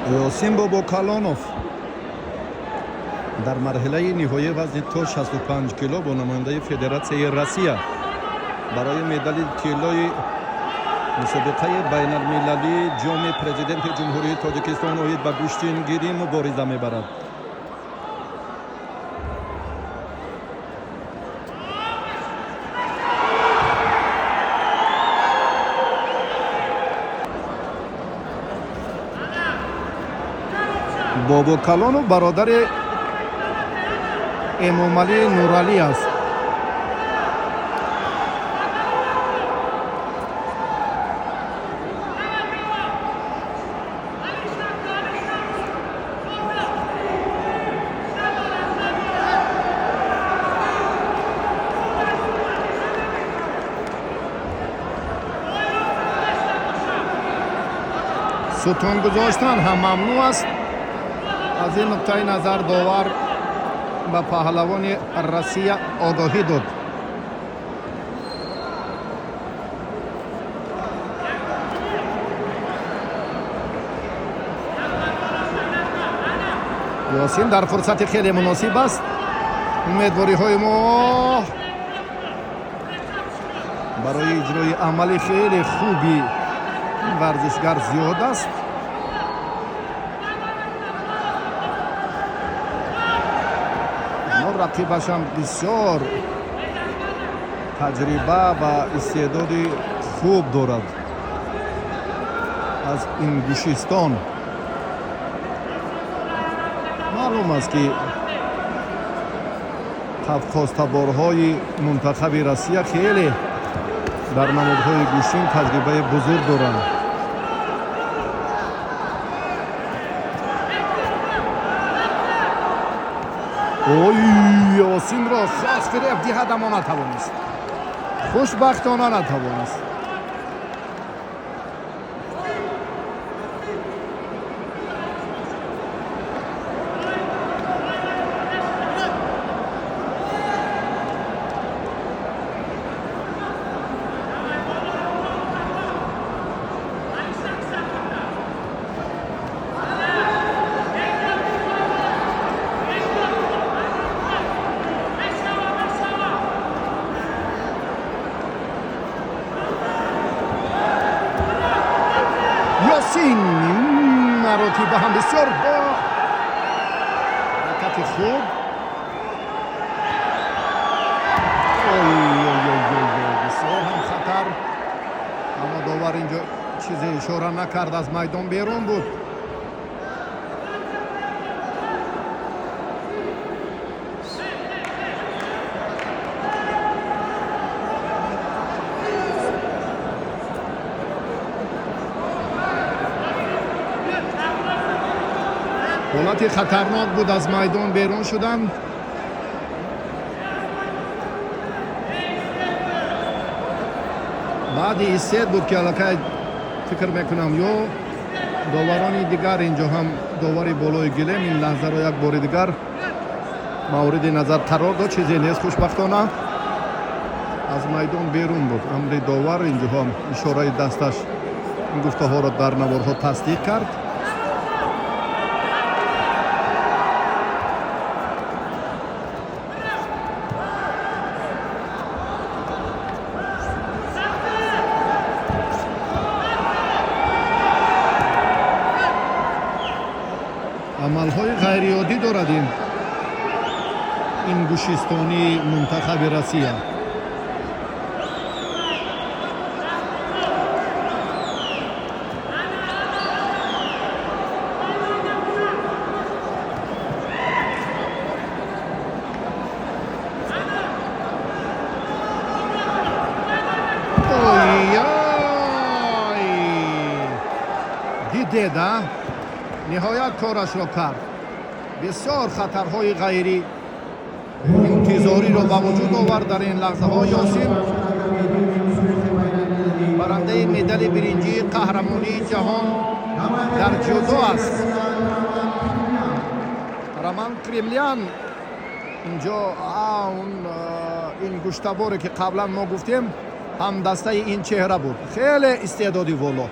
Ёсин Бобокалонов дар марҳилаи ниҳоии вазни то 65 кило бо намояндаи Федератсияи Россия барои медали тиллои мусобиқаи байналмилалии Ҷоми Президенти Ҷумҳурии Тоҷикистон оид ба гӯштингирӣ мубориза мебарад. Бобокалонов бародари Эмомалӣ Нуралӣ аст. Сутун гузоштан ҳам мамнӯъ аст. Аз ин нуқтаи назар довар ба паҳлавони Россия огоҳӣ дод. Ёсин дар фурсати хеле муносиб аст. Умедвориҳои мо барои иҷрои амали хеле хуби варзишгар зиёд аст. Аммо рақибашам бисёр таҷриба ва истеъдоди хуб дорад аз Ингушистон. Маълум аст, ки қавқозтаборҳои мунтахаби Россия хеле дар намудҳои гӯштин таҷрибаи бузург доранд. Ой, Ёсинро хост фиреб диҳад, аммо натавонист. Хушбахтона натавонист. Ёсин маротиба ҳам бисёр бо ҳаракати хуб. Ой, бисёр ҳам хатар, аммо довар инҷо чизе ишора накард, аз майдон берун буд. Ҳолати хатарнок буд, аз майдон берун шуданд. Баъди истед буд, ки аллакай фикр мекунам, ё доварони дигар, инҷо ҳам довари болои гилем ин лаҳзаро як бори дигар мавриди назар қарор дод. Чизе нест, хушбахтона аз майдон берун буд амри довар. Инҷо ҳам ишораи дасташ ин гуфтаҳоро дар наворҳо тасдиқ кард. Амалҳои ғайриоддӣ дорад ин ингушистонии мунтахаби Россия. Ой, дидед, а, ниҳоят корашро кард. Бисёр хатарҳои ғайри интизориро ба вуҷуд овард дар ин лаҳзаҳо. Ёсин барандаи медали биринҷии қаҳрамонии ҷаҳон дар ҷудо аст. Роман Кремлян инҷо, он ингуштаборе, ки қаблан мо гуфтем, ҳамдастаи ин чеҳра буд. Хеле истеъдоди воло.